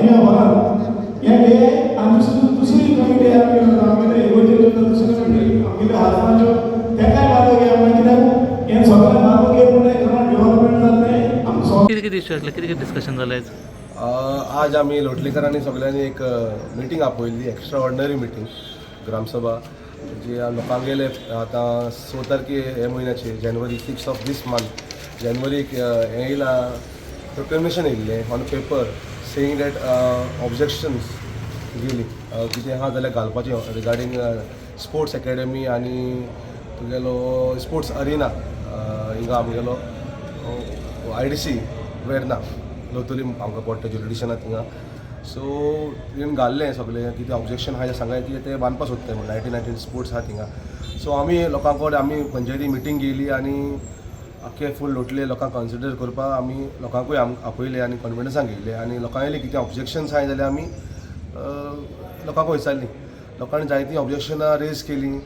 ह्या हॉलान हे हे आनी दुसरी दुसरी कमिटी आमगेले इगर्जेच्यो, दुसरी कमिटी आमगेले हाजनाच्यो, तेकाय मागो घेया म्हणल्यार कित्याक हें सगळें मागो घेवन म्हणल्यार गांवांत डेव्हलपमेंट जातलें आमकां. कितें कितें इश्यू आसले, कितें कितें डिस्कशन जालें आयज? आज आमी लोटलीकरांनी सगळ्यांनी एक मिटींग आपयल्ली, एक्स्ट्रा ऑर्डनरी मिटींग, ग्रामसभा जी लोकांगेले आतां 6 तारखे हे म्हयन्याचे, January 6 of this month, जानेवारीक हें येयला, प्रोक्लेमेशन येयल्लें on paper saying that objections गेली कितें आहा जाल्यार घालपाचें रिगार्डींग स्पोर्ट्स एकेडमी आनी तुगेलो स्पोर्ट्स अरिना हिंगा आमगेलो आयडीसी वेर्ना लोतोली आमकां पडटा ज्युरिडिक्शनाक थिंगा. सो तेणें घाल्लें सगळें कितें ऑब्जेक्शन आहा सांगाय की ते बांदपा सोदताय म्हणून 1919 स्पोर्ट्स आहा थिंगा. सो आमी लोकां कडेन आमी पंचायती मिटींग घेयली आनी आख्खे फूल लोटले लोकांक कन्सिडर करपाक आमी लोकांकूय आपयले आनी कॉन्फिडन्सान घेयले आनी लोकांले कितें ऑब्जेक्शन्स आहाय जाल्यार आमी लोकांक विचारलीं. लोकांनी जायतीं ऑब्जेक्शनां रेज केलीं.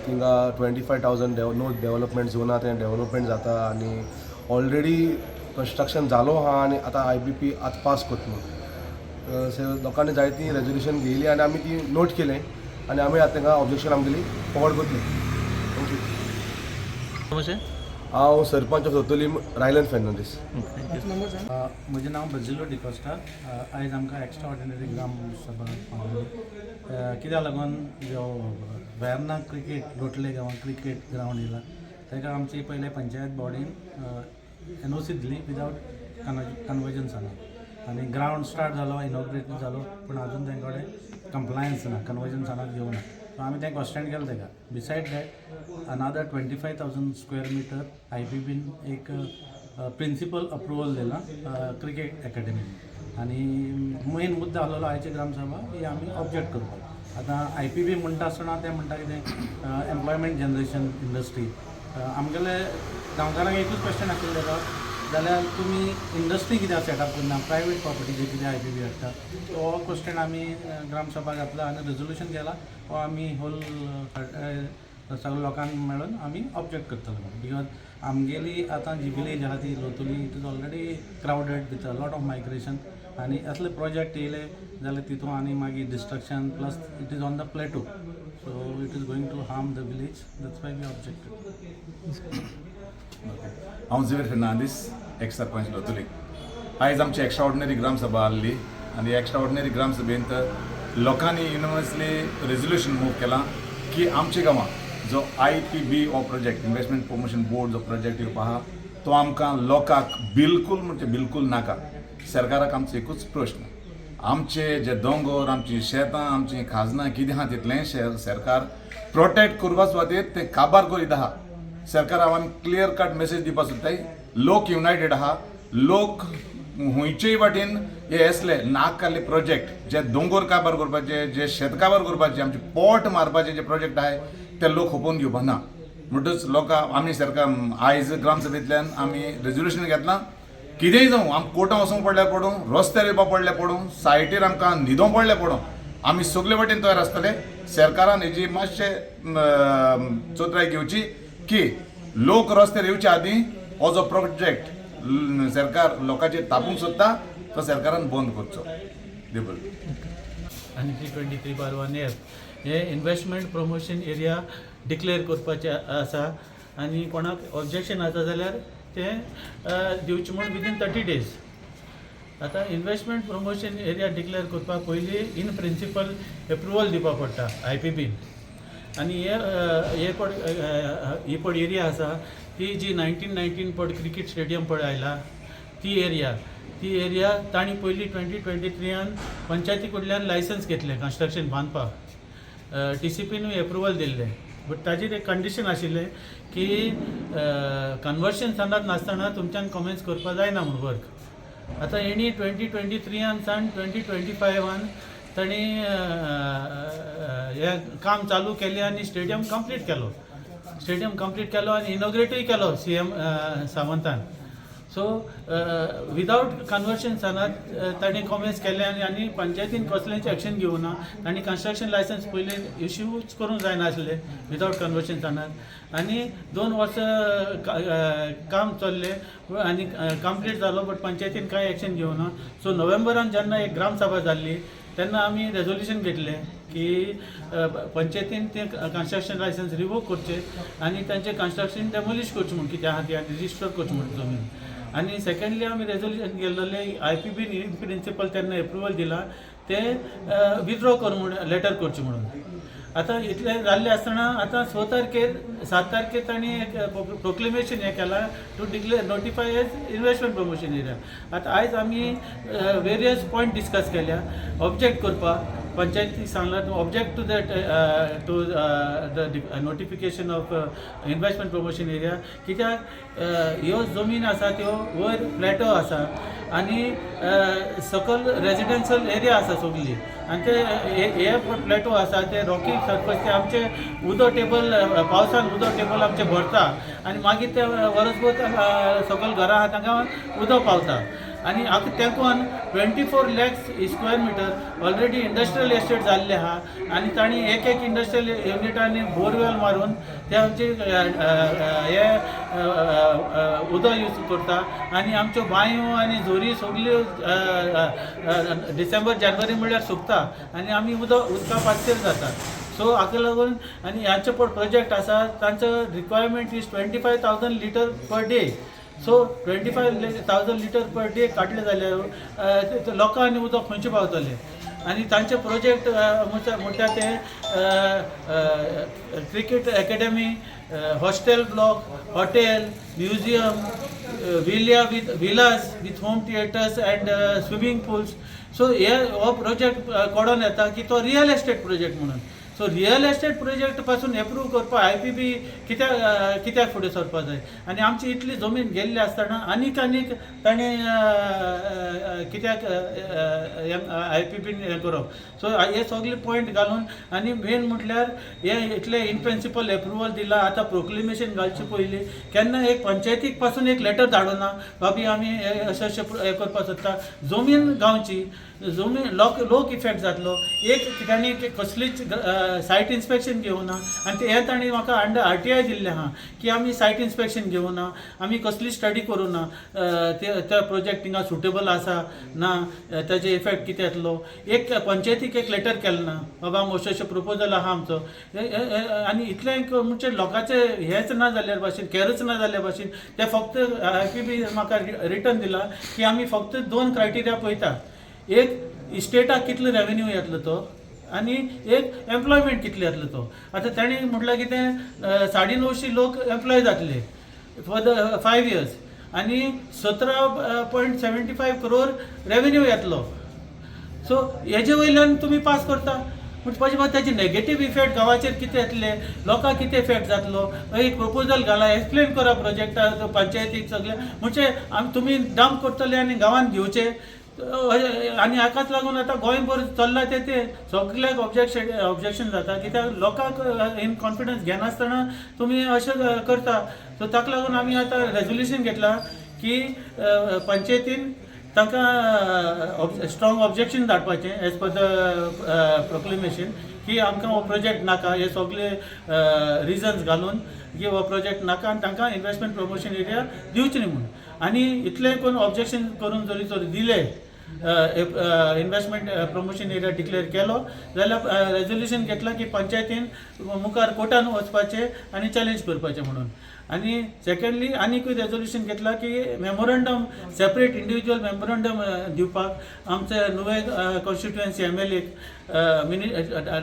थिंगा 25,000 no development झोना तें डेवलपमेंट जाता आनी ऑलरेडी कन्स्ट्रक्शन जालो आहा आनी आतां आयबीपी आतां पास करता म्हणून. सो लोकांनी जायतीं रेजोल्युशन घेयली आनी आमी ती नोट केलें आनी आमी आतां तांकां ऑब्जेक्शन आमगेली फॉरवर्ड करतली. Thank you. मातशें. हांव sarpanch of Loutolim, Raylan Fernandes. Thank you. म्हजें नांव बजिलो डिकोस्टा. आयज आमकां एक्स्ट्रा ऑर्डिनरी ग्राम सभा पावली. कित्याक लागून जो वेर्ना क्रिकेट लोटले गांवांत क्रिकेट ग्रावंड येयला, ताका आमची पयले पंचायत बॉडीन एनओसी दिली विदावट कन्वर्जन्साना आनी ग्रावंड स्टार्ट जालो, इनॉग्रेट जालो, पूण आजून तेंचे कडेन कंप्लायन्स ना, कन्वर्जन्सानाक येवना. सो आमी तें क्वेश्चन केलें ताका. Beside that, another 25,000 square meter आयपीबीन एक प्रिन्सिपल अप्रुवल दिलां क्रिकेट एकेडमी. आनी मेन मुद्दो आसलेलो आयची ग्रामसभा ही आमी ऑब्जेक्ट करपाक. आतां आयपीबी म्हणटा आसतना ते म्हणटा कितें, एम्प्लॉयमेंट जनरेशन इंडस्ट्री. आमगेले गांवकारांक एकूच क्वेश्चन आशिल्लें ताका, जाल्यार तुमी इंडस्ट्री कित्याक सेटअप करना, प्रायवेट प्रॉपर्टीचेर कित्याक आयपीबी हाडटा? हो क्वेश्चन आमी ग्रामसभा घातला आनी रेजोल्युशन केला. हो आमी होल सगळ्या लोकांक मेळून आमी ऑब्जेक्ट करतले म्हणून, because आमगेली आतां जी विलेज आहा ती लोतोली, it is already crowded with a lot of migration आनी असले प्रोजेक्ट येयले जाल्यार तितून आनी मागीर destruction, plus it is on the plateau, so it is going to harm the village. That's why we objected. हांव झिवेर फेर्नांदीस, एक्स सरपंच लोतोली. आयज आमची एक्स्ट्रा ऑर्डिनरी ग्रामसभा आहली आनी एक्स्ट्रा ऑर्डिनरी ग्रामसभेंत लोकांनी युनिवर्सली रेजोल्युशन मूव केलां की आमच्या गांवांत जो आयपीबी हो प्रोजेक्ट, इन्वेस्टमेंट प्रमोशन बोर्ड जो प्रोजेक्ट येवपा आहा, तो आमकां लोकांक बिलकूल म्हणजे बिलकूल नाका. सरकाराक आमचो एकूच प्रश्न, आमचे जे दोंगर, आमची शेतां, आमची खाजनां कितें आहा तितलें सरकार प्रोटेक्ट करपा सुवातेर तें काबार करीत आहा. सरकार आमी क्लियर कट मेसेज दिवपाक सोदताय, लोक युनायटेड आहा. लोक खुंयचेय वाटेन हे असले नाकाले प्रोजेक्ट, जे दोंगर काबार करपाचे, जे शेत काबार करपाचे, आमचे पोट मारपाचे जे प्रोजेक्ट आहाय, ते लोक खपोवन घेवपा ना. म्हणटच लोकां आमी सरकार आयज ग्रामसभेंतल्यान आमी रेजोल्युशन घेतलां, कितेंय जावं, आमकां कोर्टां वचूंक पडल्यार पडूं, रस्त्यार येवपा पडल्यार पडूं, सायटीर आमकां न्हिदोंक पडल्यार पडूं, आमी सगळे वाटेन तयार आसतले. सरकारान हेजी मातशें चतुराय घेवची की लोक रस्त्यार येवचे आदीं हो जो प्रोजेक्ट सरकार लोकांचेर तापूंक सोदता, तो सरकारान बंद करचो. देव बरें. आनी 323/1 एफ हे इन्वेस्टमेंट प्रमोशन एरिया डिक्लेअर करपाचें आसा आनी कोणाक ऑब्जेक्शन आसा जाल्यार तें दिवचें म्हूण विदीन 30 डेज. आतां इन्वेस्टमेंट प्रमोशन एरिया डिक्लेअर करपाक पयलीं इन प्रिंसिपल एप्रुवल दिवपाक पडटा आयपीबीन. आनी हे हे पड ही पड एरिया आसा ती जी 1919 पड क्रिकेट स्टेडियम पळय आयला, ती एरिया तांणी पयलीं 2023आन पंचायती कडल्यान लायसन्स घेतलें कन्स्ट्रक्शन बांदपाक. टीसीपीनूय एप्रुवल दिल्लें, बट ताजेर एक कंडिशन आशिल्लें की कन्वर्शन सनात नासतना तुमच्यान कॉमेन्स करपाक जायना म्हूण वर्क. आतां हेणी 2023आन सावन 2025आन तांणी हें काम चालू केलें आनी स्टेडियम कंप्लीट केलो. स्टेडियम कंप्लीट केलो आनी इनॉग्रेटूय केलो सीएम सावंतान. सो विदावट कन्वर्शन सनात तांणी कॉमेन्स केले आनी पंचायतीन कसलेंच एक्शन घेवना. तांणी कन्स्ट्रक्शन लायसन्स पयलीं इश्यूच करूंक जायनासलें विदावट कन्वर्शन सनात. आनी 2 वर्सां काम चल्लें आनी कंप्लीट जालो, बट पंचायतीन कांय एक्शन घेवना. सो नोव्हेंबरान जेन्ना एक ग्रामसभा जाल्ली तेन्ना आमी रेजोल्युशन घेतलें की पंचायतीन तें कन्स्ट्रक्शन लायसन्स रिवोक करचें आनी तांचें कन्स्ट्रक्शन डेमोलिश करचें म्हूण, कितें आहा तें, आनी रिजिस्टर करचें म्हूण जमीन. आनी सेकंडली आमी रेजोल्युशन गेल्लें, आय.पी.बीन इन प्रिंसिपल तेन्ना एप्रुवल दिलां तें विथड्रॉ कर म्हूण, लेटर करचें म्हणून. आतां इतलें जाल्लें आसतना आतां 6 तारखेर, 7 तारखेर तांणी एक प्रोक्लेमेशन हें केलां to declare, notify as investment promotion area. आतां आयज आमी वेरियस पॉयंट डिस्कस केल्या. ऑब्जेक्ट करपाक पंचायतीक सांगलां object to that, to the notification of investment promotion area, कित्याक ह्यो जमीन आसा त्यो वयर प्लॅटो आसा आनी सकल रेजिडेन्शियल एरिया आसा सगली. आनी ते हे प्लॅटो आसा ते रॉकी सरफस, ते आमचे उदक टेबल, पावसान उदक टेबल आमचें भरता आनी मागीर ते वरसभर सकल घरां आहा तांकां उदक पावता. आनी आतां तेंकोन 24 lakhs square meter already industrial estate जाल्ले आहा आनी तांणी एक एक इंडस्ट्रियल युनिटांनी बोरवेल मारून ते आमचे हे उदक यूज करता. आनी आमच्यो बांयो आनी झोरी सगल्यो डिसेंबर जानेवारी म्हणल्यार सुकता आनी आमी उदका पातयेर जाता. सो हाका लागून आनी ह्यांचे पळय प्रोजेक्ट आसा, तांचो requirement is 25,000 litre per day. So 25,000 litre per day काडले जाल्यार लोकांक आनी उदक खंयचें पावतलें? आनी तांचे प्रोजेक्ट म्हणटा ते cricket academy, hostel block, hotel, museum, villas with home theatres and swimming pools. So हे हो प्रोजेक्ट कडोन येता की तो रियल एस्टेट प्रोजेक्ट म्हणून. सो रियल एस्टेट प्रोजेक्ट पासून एप्रूव करपाक आय.पी.बी कित्याक फुडें सरपाक जाय? आनी आमची इतली जमीन गेल्ली आसतना आनीक आनीक ताणें कित्याक आय.पी.बीन हें करप? सो हे सगळे पॉयंट घालून आनी मेन म्हटल्यार हे इतले इन प्रिंसिपल एप्रुवल दिला. आतां प्रोक्लेमेशन घालचे पयलीं केन्ना एक पंचायतीक पासून एक लेटर धाडूना, बाबी आमी हे अशें अशें हें करपाक सोदता. जमीन गांवची जमीन, लोक लोक इफेक्ट जातलो. एक तांणी कसलीच सायट इन्स्पेक्शन घेवना आनी ते हें तांणी म्हाका अंडर आर.टी.आय दिल्लें आहा की आमी सायट इन्स्पेक्शन घेवना, आमी कसली स्टडी करूं ना, ते त्या प्रोजेक्ट थिंगा सुटेबल आसा ना, ताजे इफेक्ट कितें येतलो. एक पंचायतीक एक लेटर केलें ना, बाबा आम अशें अशें प्रपोजल आहा आमचो. आनी इतलें म्हणजे लोकांचें हेंच ना जाल्यार भाशेन, कॅरच ना जाल्या भाशेन, ते फक्त आय.पी.बी म्हाका रिटर्न दिला की आमी फक्त दोन क्रायटेरिया पळयता, एक स्टेटाक कितलो रेवेन्यू येतलो तो आनी एक एम्प्लॉयमेंट कितलो येतलो तो. आतां तांणी म्हटल्यार कितें, 950 लोक एम्प्लॉय जातले फॉर the 5 years आनी 17.75 crore revenue येतलो. सो हेजे वयल्यान तुमी पास करता म्हणपाचे बाद ताचे नेगेटीव इफेक्ट गांवाचेर कितें येतले, लोकांक कितें इफेक्ट जातलो, एक प्रपोजल घाला, एक्सप्लेन करा प्रोजेक्टा पंचायतीक सगळें. म्हणजे आमी तुमी डंप करतले आनी गांवांत घेवचे. आनी हाकाच लागून आतां गोंयभर चल्लां तें तें सगल्याक ऑब्जेक्शन जाता, कित्याक लोकांक इन कॉन्फिडन्स घेनासतना तुमी अशें करता. सो ताका लागून आमी आतां रेजोल्युशन घेतलां की पंचायतीन तांकां स्ट्रॉंग ऑब्जेक्शन धाडपाचें एज पर the proclamation की आमकां हो प्रोजेक्ट नाका, हे सगळे रिजन्स घालून की हो प्रोजेक्ट नाका आनी तांकां इन्वेस्टमेंट प्रमोशन एरिया दिवचे न्ही म्हूण. आनी इतलें करून ऑब्जेक्शन करून जरी तर दिले, इन्वेस्टमेंट प्रमोशन एरिया डिक्लेअर केलो जाल्यार रेजोल्युशन घेतलां की पंचायतीन मुखार कोर्टान वचपाचें आनी चॅलेंज करपाचें म्हणून. आनी सेकंडली आनीकूय रेजोल्युशन घेतलां की मेमोरंडम, सेपरेट इंडिविज्युअल मेमोरंडम दिवपाक आमचे नुवें constituency MLA,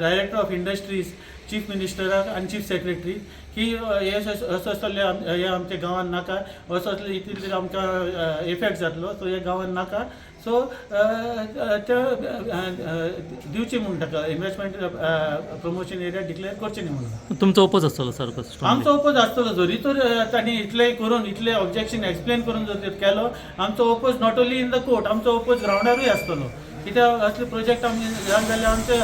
director of industries, chief मिनिस्टराक आनी चीफ सेक्रेटरी की हे असो असो असले हे आमच्या गांवांत नाका, असो असले इतले आमकां इफेक्ट जातलो, सो हे गांवांत नाका. सो ते दिवचे म्हूण ताका इन्वेस्टमेंट प्रमोशन एरिया डिक्लेअर करचे न्ही म्हणून. तुमचो ओपोज आसतलो सारको strongly. आमचो ओपोज आसतलो. जरी तर तांणी इतलें करून, इतलें ऑब्जेक्शन एक्सप्लेन करून जर केलो, आमचो oppose not only in the court, आमचो ओपोज ग्रावंडारूय आसतलो. कित्याक असले प्रोजेक्ट आमी जाले जाल्यार आमचे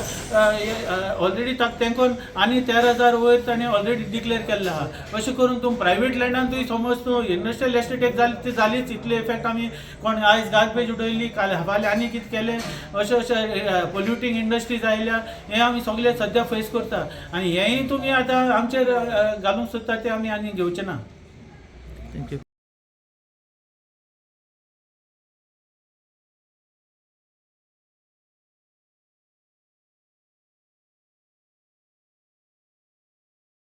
ऑलरेडी ताका तेंकोन आनी 13,000 वयर ताणें ऑलरेडी डिक्लेअर केल्लें आहा. अशें करून तूं प्रायवेट लँडान तुवें समज तूं इंडस्ट्रियल एस्टेट जाली ती जालीच, इतले इफेक्ट आमी कोण आयज गार्बेज उडयली, काल फाल्यां आनी कितें केलें, अशें अशें पोल्युटींग इंडस्ट्रीज आयल्या, हें आमी सगळें सद्या फेस करता आनी हेंय तुमी आतां आमचेर घालूंक सोदता तें आमी आनी घेवचें ना. Thank you.